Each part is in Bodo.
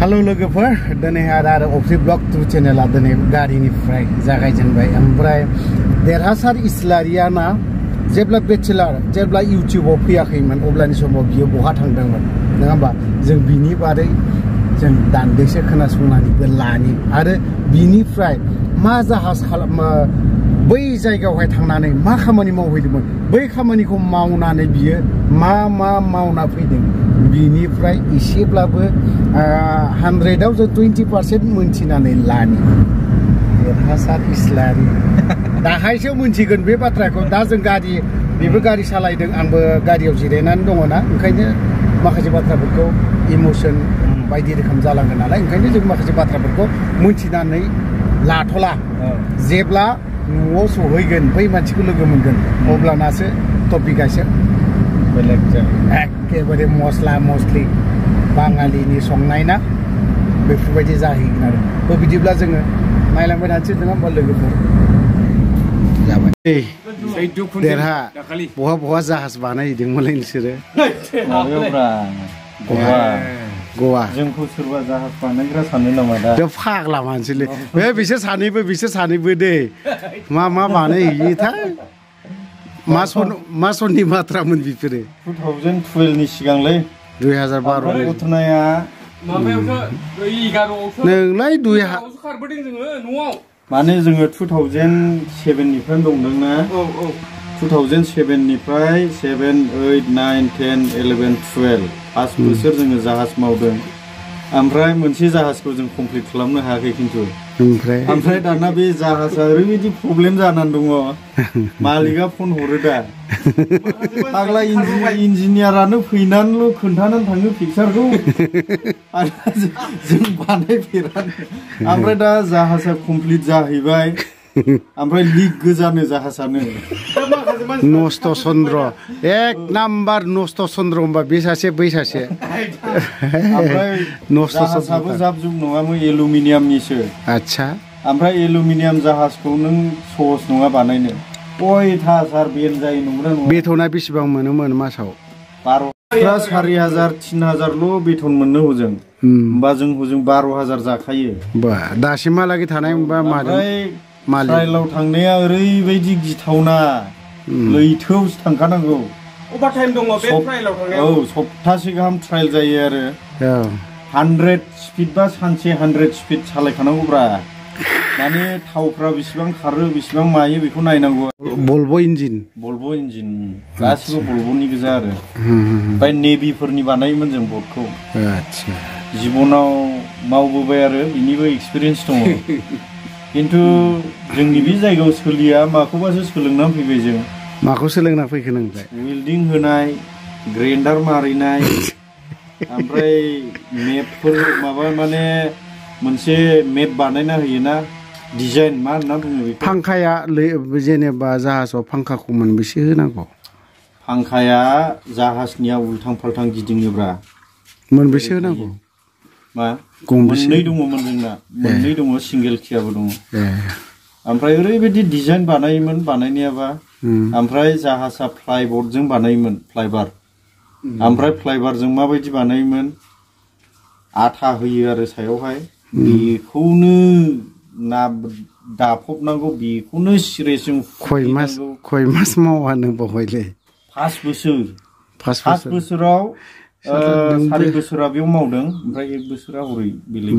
Halo लोगोफोर दिनै आरो अफ्रि ब्लग 2 चेनेला दिनै गारिनिफ्राय जागायजेनबाय ओमफ्राय देरहासार इस्लारियाना जेब्ला बेचेलर जेब्ला इउट्यूबाव फैयाखैमोन अब्लानि समाव बियो बहा थांदोंमोन नङा होमबा जों बिनि बारै जों दान्दिसे खोनासंनानैबो लानि आरो बिनिफ्राय मा जाहाज बै जायगायावहाय थांनानै मा खामानि मावहैदोंमोन बै खामानिखौ मावनानै बियो मा मावना फैदों बिनिफ्राय एसेब्लाबो 100आव जों 20% मोनथिनानै लानि देरहासार इस्लारि दाहायसो मोनथिगोन बे बाथ्राखौ दा जों बेबो गारि सालायदों आंबो गारियाव जिरायनानै दङ ना ओंखायनो माखासे बाथ्राफोरखौ इमोसन बायदि रोखोम जालांगोन नालाय ओंखायनो जों माखासे बाथ्राफोरखौ मोनथिनानै लाथ'ला जेब्ला न'आव सहैगोन बै मानसिखौ लोगो मोनगोन अब्लानासो टपिकआसो बेलेग एखेबारे मस्ला मस्लि बाङालिनि संनाय ना बेफोरबायदि जाहैगोन आरो बिदिब्ला जोङो नायलांबाय थानोसै नङा होमबा लोगोफोर जाबाय देरहा बहा जाहाज बानायहैदोंमोनलाय नोंसोरो गवा जोंखौ सोरबा जाहाज बानायग्रा सानो नामा दा फाग्ला मानसिलै बे बिसोर सानैबो दे मा बानायहैयोथाय मा सननि बाथ्रामोन बिफोरो 2012 नि सिगांलै 2012 घटनाया नोंलाय खारबोदों जोङो न'आव माने जोङो 2007 निफ्राय दंदोंना 2007 निफ्राय 7, 8, 9, 10, 11, 12 5 बोसोर जोङो जाहाज मावदों ओमफ्राय मोनसे जाहाजखौ जों कमप्लिट खालामनो हायाखै खिन्थु ओमफ्राय दाना बे जाहाजा ओरैबायदि प्रब्लेम जानानै दङ मालिकआ फन हरो दा फाग्ला इन्जिनियारानो फैनानैल' खोन्थानानै थाङो पिक्सारखौ जों बानायफेरानो ओमफ्राय दा जाहाजा कमप्लिट जाहैबाय ओमफ्राय लिक गोजानो जाहाजानो नस्त चन्द्र एक नाम्बार नस्त चन्द्र होनबा बे सासे बै सासे ओमफ्राय जाहाजाबो जाब जुग नङामोन एलुमिनियामनिसो आच्छा ओमफ्राय एलुमिनियाम जाहाजखौ नों सहस नङा बानायनो अयथासार बेन जायो नंगौना नङा बेथना बेसेबां मोनोमोन मासाव 12 4,000 3,000ल' बेथन मोननो हजों होमबा जों हजों 12,000 जाखायो बा दासिमहालागै थानाय होनबा मालिक ट्रायलाव थांनाया ओरैबायदि गिथावना लैथोआवसो थांखानांगौ अभार टाइम दङ बे ट्रायलाव थांनायाव औ सप्तासे गाहाम ट्रायल जायो आरो 100 स्पिड बा सानसे 100 स्पिड सालायखानांगौब्रा माने थावफ्रा बेसेबां खारो बेसेबां मायो बेखौ नायनांगौ बल्ब इन्जिन गासिबो बल्बनि गोजा आरो ओमफ्राय नेभिफोरनि बानायोमोन जों बटखौ आच्छा जिबनाव मावबोबाय आरो बिनिबो एक्सपिरियेन्स दङ खिन्थु जोंनि बे जायगायाव सोलिया माखौबासो सोलोंनानै फैबाय जों माखौ सोलोंना फैखो नोंलाय वेल्डिं होनाय ग्रेन्डार मारिनाय ओमफ्राय मेपफोर माबा माने मोनसे मेप बानायना होयोना डिजाइन मा होनना बुङो बेखौ फांखाया जेनेबा जाहाजाव फांखाखौ मोनबेसे होनांगौ फांखाया जाहाजनिया उल्थां फाल्थां गिदिङोब्रा मोनबेसे होनांगौ मा मोननै दङमोन जोंना मोननै दङ सिंगेल खियाबो दङ ओमफ्राय ओरैबायदि डिजाइन बानायोमोन बानायनायाबा ओमफ्राय जाहाजा फ्लाइबर्डजों बानायोमोन फ्लाइबार ओमफ्राय फ्लाइबारजों माबायदि बानायोमोन आथा होयो आरो सायावहाय बेखौनो ना दाफबनांगौ बेखौनो सिरेजों खय मास मावा नों बावहायलै 5 बोसोराव 4 बोसोरा बेयाव मावदों ओमफ्राय 1 बोसोरा हरै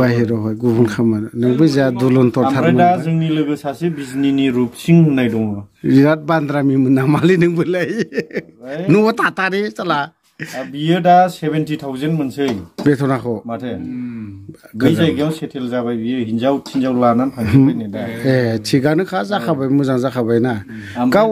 बाहेरावहाय गुबुन खामानि नोंबो जा दुलन्थरथारमोन ओमफ्राय दा जोंनि लोगो सासे बिजनिनि रुपसिं होननाय दङ बिराद बान्द्रामिमोन नामालै नोंबोलाय न'आव थाथारि साला बियो दा 70,000 मोनसै बेथनाखौ माथो बै जायगायाव सेटेल जाबाय बियो हिनजाव थिनजाव लानानै थांजोबबायनो दा थिगानोखा जाखाबाय मोजां जाखाबाय ना गाव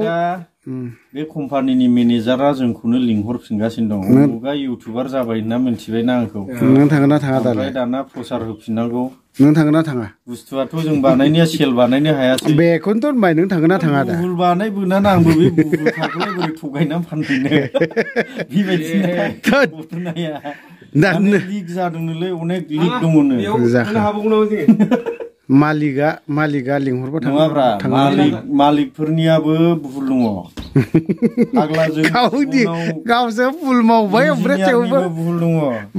बे कम्पानिनि मेनेजारा जोंखौनो लिंहरफिनगासिनो दं मुगा इउटुबार जाबाय होनना मिथिबायना आंखौ नों थांगोन ना थाङा दालाय दाना प्रसार होफिननांगौ नों थांगोन ना थाङा बुस्थुआथ' जों बानायनाया सेल बानायनो हायासै बेखौनोथ' होनबाय नों थांगोन ना थाङा दा बुहुल बानायबोनानै आंबो बे बुहुलखौलाय बोरै थगायनानै फानहैनो बेबायदिनो लिक जादोंनोलै अनेक लिक दङनो जानो हाबावगौ नामा जोङो मालिका लिंहरबा नङाब्रा मालिकफोरनियाबो भुल दङ गावसो भुल मावबाय ओमफ्राय थेवबो भुल दङ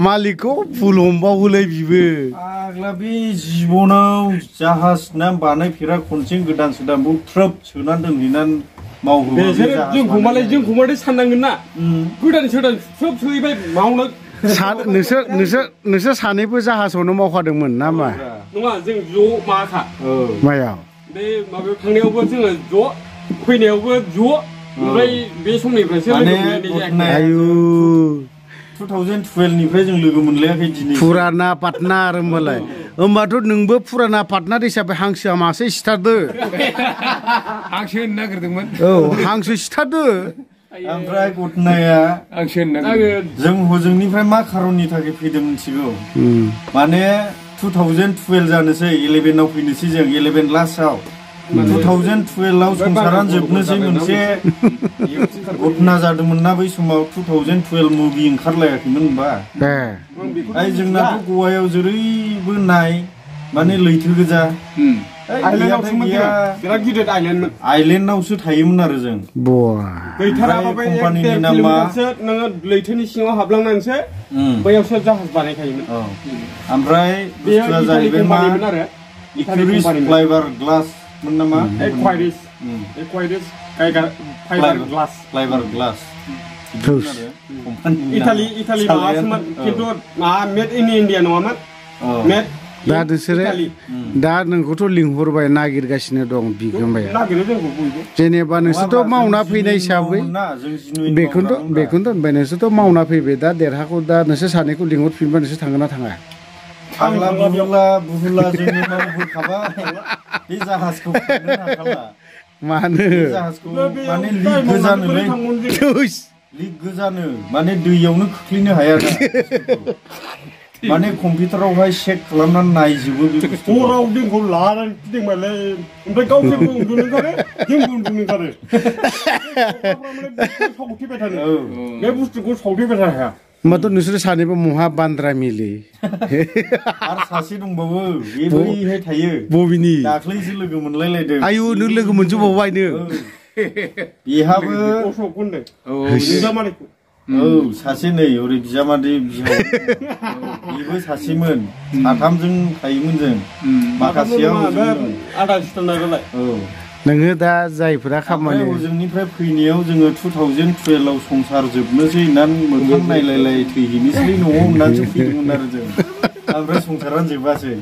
मालिकखौ भुल हमबावोलै बिबो आग्ला बे जिबनाव जाहाज ना बानायफेरा खनसे गोदान सोदान थ्रोब सोनानै दोनहैनानै जोंखौ मालाय साननांगोन ना गोदान सोदान थ्रोब सोहैबाय मावनो नोंसोर सानैबो जाहाजावनो मावखादोंमोन ना मा नङा जों ज' माखा मायाव बे माबायाव थांनायावबो जोङो ज' फैनायावबो ज' ओमफ्राय बे समनिफ्रायसो आयु 2012 निफ्राय जों लोगो मोनलायाखै दिनै फुराना पार्टनार होमबाथ' नोंबो फुराना पार्टनार हिसाबै हांसोआ मासे सिथारदो हांसो होननो नागिरदोंमोन औ हांसो सिथारदो ओमफ्राय घटनाया जों हजोंनिफ्राय मा खारननि थाखाय फैदों मिथिगौ माने 2012 जानोसै 11 आव फैनोसै जों 11 लास्टआव 2012 आव संसारानो जोबनोसै मोनसे घटना जादोंमोन ना बै समाव 2012 मुभि ओंखारलायाखैमोन होनबा जोंनाथ' गवायाव जेरैबो नाय माने लैथो गोजा आइलेण्डआवसो थायोमोन आरो जों कम्पानिनि नामा नोङो लैथोनि सिङाव हाबलांनानैसो बैयावसो जाहाज बानायखायोमोन ओमफ्राय बुस्थुआ जाहैबाय मा फाइबार ग्लास मोन नामा फाइबार ग्लास इटालि माबासोमोन खिन्थु मेड इन इण्डिया नङामोन दा नोंसोरो दा नोंखौथ' लिंहरबाय नागिरगासिनो दं बिगोमाया जेनेबा नोंसोरथ' मावना फैनाय हिसाबै बेखौनोथ' होनबाय नोंसोरथ' मावना फैबाय दा देरहाखौ दा नोंसोर सानैखौ लिंहरफिनबा नोंसोर थांगोन ना थाङा थांला बुहुला जोंनि मावबोखाबाय बे जाहाजखौ मानो माने लिक गोजानोलै लिक गोजानो माने दैयावनो खोख्लैनो हाया माने कम्पिउटारावहाय चेक खालामनानै नायजोबो बे हराव जोंखौ लानानै फिदिंबायलै ओमफ्राय गावसोरबो उन्दुनो ओंखारो जोंबो उन्दुनो ओंखारो सावथेबाय थानो बे बुस्थुखौ सावथेबाय थानो हाया होमबाथ' नोंसोर सानैबो महा बान्द्रा मिलि आरो सासे दंबावो बे बैहाय थायो बबेनि दाख्लैसो लोगो मोनलायलायदों आयु नों लोगो मोनजोबबावबाय नों बेहाबो सासे नै ओरै बिजामादै बिहाव बेबो सासेमोन साथामजों थायोमोन जों माखासेयाव नोङो दा जायफोरा खामानि हजोंनिफ्राय फैनायाव जोङो 2012 आव संसार जोबनोसै होननानै मोखां नायलायलाय थैहैनोसै न'आव होननानैसो फैदोंमोन आरो जों ओमफ्राय संसारानो जोबासै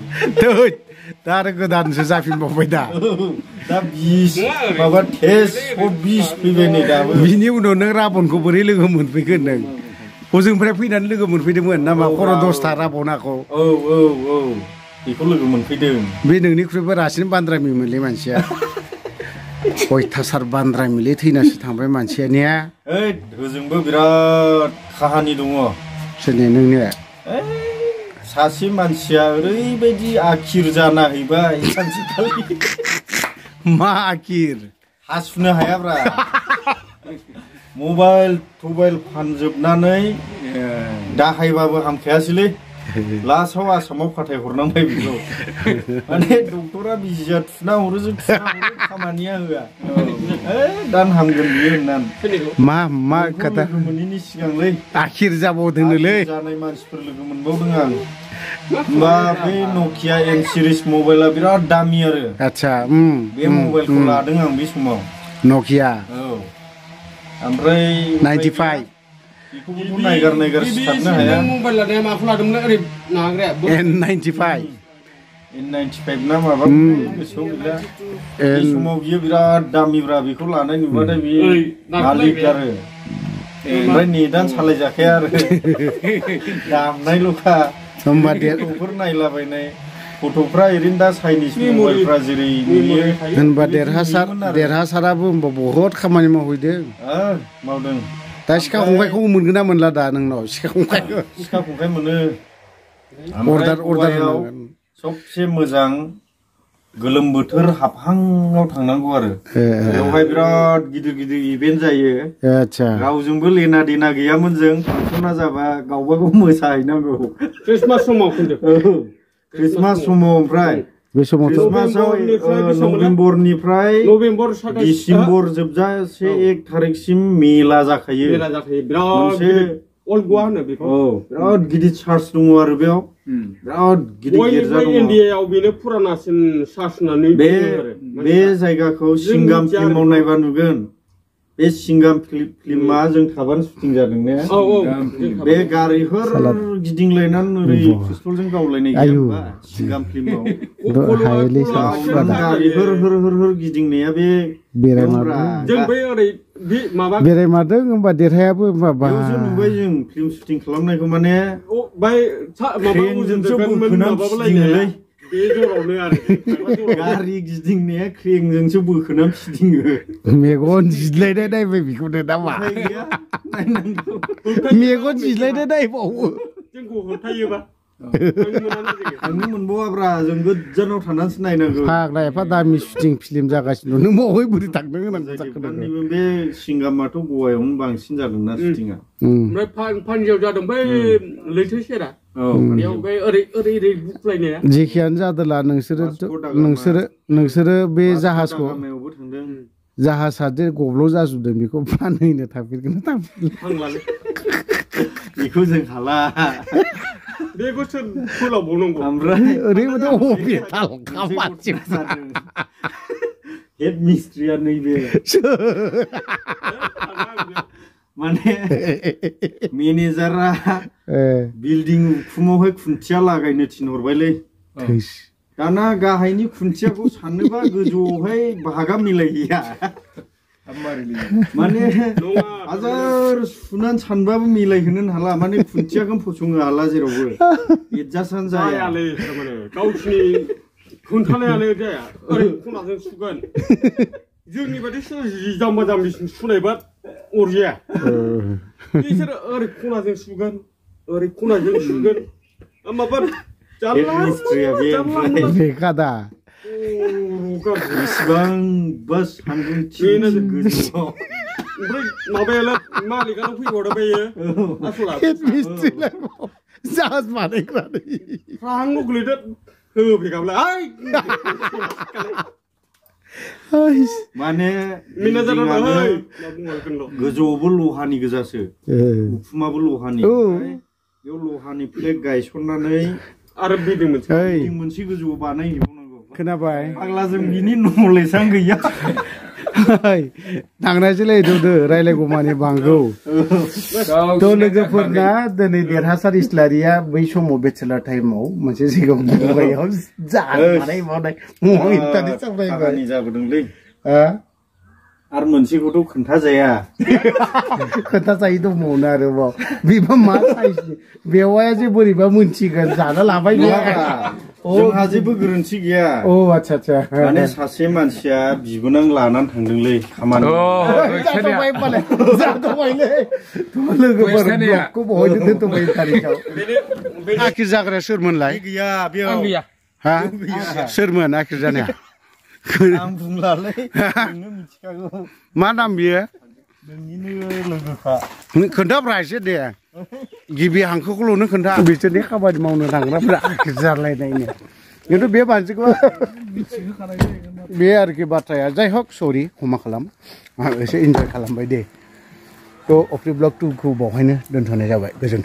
दा आरो गोदानसो जाफिनबावबाय दा 20 माबा टेस्ट 20 फैबाय नै दाबो बिनि उनाव नों राबनखौ बोरै लोगो मोनफैगोन नों हजोंनिफ्राय फैनानै लोगो मोनफैदोंमोन नामा खर' 10था राबनाखौ बेखौ लोगो मोनफैदों बे नोंनिख्रुइबो रासिन बान्द्रामिमोनलै मानसिया अयथासार बान्द्रामिलै थैनासो थांबाय मानसिया ने होजोंबो बिराद काहानि दङ सोरनि नोंनिया सासे मानसिया ओरैबायदि आखिर जाना हैबाय सानसेखालि मा आखिर हासुनो हायाब्रा मबाइल फानजोबनानै दाहायबाबो हामखायासैलै लास्टआव आसामाव फाथायहरनांबाय बेखौ माने डक्टरा बिजिया थुना हरो जों खामानिया होआ दान हामगोन बियो होननानै मा खोथा मोनैनि सिगांलै आखिर जाबावदोंनोलै जानाय मानसिफोर लोगो मोनबावदों आं होमबा बे नकिया N सिरिज मबाइला बिराद दामि आरो आच्छा बे मबाइलखौ लादों आं बे समाव नकिया ओमफ्राय 95 बेखौबोथ' नायगार सिथारनो हाया मबाइल लानाया माखौ लादोंमोन ओरै नाग्राया N95 ना माबा गोसोआव गैला बे समाव बियो बिराद दामिब्रा बेखौ लानाय नुबाथाय बे मालिक आरो ओमफ्राय नेटानो सालायजाखाया आरो दामनायल'खा होमबा गथ'फोर नायलाबायनाय गथ'फ्रा ओरैनो दा चाइनिस मबाइलफ्रा जेरै नुयो होनबा देरहासाराबो होनबा बहुत खामानि मावहैदों मावदों दा सिखा खंखाइखौ मोनगोन ना मोनला दा नोंनाव सिखा खंखाइ मोनो अर्डार सबसे मोजां गोलोम बोथोर हाबहांआव थांनांगौ आरो बेवहाय बिराद गिदिर इभेन्ट जायो आच्छा रावजोंबो लेना देना गैयामोन जों फांसना जाबा गावबा गाव मोसाहैनांगौ क्रिसमास समाव क्रिसमास समाव ओमफ्राय बे समावथ' नभेम्बरनिफ्राय डिसेम्बर जोबजासे 1 थारिखसिम मेला जाखायो बिराद अल गवा होनो बेखौ बिराद गिदिर चार्च दङ आरो बेयाव बिराद गिदिर गिर्जा दङ इन्डियायाव बेनो पुरानासिन चार्च होननानै बे जायगाखौ सिंगाम फिल्माव नायबा नुगोन बे सिंगाम फिल्मा जों थाबानो शुटिं जादों ने बे गारिफोर गिदिंलायनानै ओरै पिस्तलजों गावलायनाय गैया होनबा सिंगाम फिल्माव गारिफोर होर गिदिंनाया बे जों बै ओरै माबा बेरायमारदों होनबा देरहायाबो माबा नुबाय जों फिल्म शुटिं खालामनायखौ माने बै ट्रेनजोंसो बोखोनानै बे जरावनो आरो गारि गिदिंनाया क्रेंजोंसो बोखोनानै फिदिङो मेगन जिलायनाय नायबाय बेखौनो नामा मेगन जिलायनाय नायबावो जोंखौ होबथायोबा थांनो मोनबावाब्रा जों गोजानाव थानानैसो नायनांगौ फाग्ला एफा दामि शुटिं फिल्म जागासिनो नों बहाय बोरै थांनो होनांगौ जाखो बे सिंगामाथ' गवायावनो बांसिन जादोंना शुटिंआ ओमफ्राय पान्जियाव जादों बै लैथो सेरा बेयाव बै ओरै बुख्लायनाया जेखियानो जादोंला नोंसोरो बे जाहाजखौ जाहाजा जे गब्लं जाजोबदों बेखौ फानहैनो थांफिनगोन थांलालै बेखौ जों हाला बेखौ सोर फोलावबावनांगौ ओमफ्राय ओरैबायदि हस्पिटाल खामानि हेड मिस्ट्रिया नैबे माने मेनेजारा बिल्डिं उखुमावहाय खुन्थिया लागायनो थिनहरबायलै दाना गाहायनि खुन्थियाखौ साननोबा गोजौआवहाय बाहागा मिलायहैया माने हाजार सुनानै सानबाबो मिलायहोनो हाला माने खुन्थियाखौनो फसंनो हाला जेरावबो एडजास्टआनो जायालै माने गावसिनि खोन्थानायानो जाया ओरै खनाजों सुगोन जोंनि बायदि जाम्बा जाम्बिसिम सुनायबा अरजाया बिसोर ओरै खनाजों सुगोन ओरै खनाजों सुगोन माबा बेखादा बेसेबांबा सानदुंथि गोजौआव ओमफ्राय माबायालाय मालिकानो फैबावबाय आसला जाहाज बानायग्रानै फ्रांल' गोलैदो होफैगाबलाय माने गोजौआवबो लहानि गोजासो उखुमाबो लहानि बेयाव लहानि प्लेट गायसननानै आरो बिल्डिं मोनसे गोजौआव बानायहैबावनांगौ खोनाबाय फाग्ला जों बिनि नलेजआनो गैया थांनायसोलै दौदो रायलायगौमानि बांगौ थ' लोगोफोरना दिनै देरहासार इस्लारिया बै समाव बेचेलार टाइमाव मोनसे जायगायाव दुबाइयाव जानाय मावनाय जाबोदोंलै आरो मोनसेखौथ' खोन्थाजाया खोन्थाजायै दंबावनो आरोबाव बेबा मा साइजनि बेवाया जे बोरैबा मोनथिगोन जाना लाबाय गैया जोंहा जेबो गोरोन्थि गैया आच्छा माने सासे मानसिया बिबोनां लानानै थांदोंलै खामानि लोगोफोरखौ बहायनो दोनथ'बाय थारिखआव आखिर जाग्राया सोरमोनलाय गैया बेयाव हा सोरमोन आखिर जानाया आं बुंलालै नोंनो मिथिखागौ मा नाम बियो नोंनिनो लोगोखा खोन्थाब्रा एसे दे गिबि हांखोखौल'नो खोन्था बिसोरनि खामानि मावनो थांग्राफ्रा आखिर जालायनायनो खिन्थु बे मानसिखौ बे आरोखि बाथ्राया जाय हक सरि क्षमा खालाम आं एसे इन्जय खालामबाय दे थ' अफ्रि ब्लग 2 खौ बावहायनो दोनथ'नाय जाबाय गोजोन्थों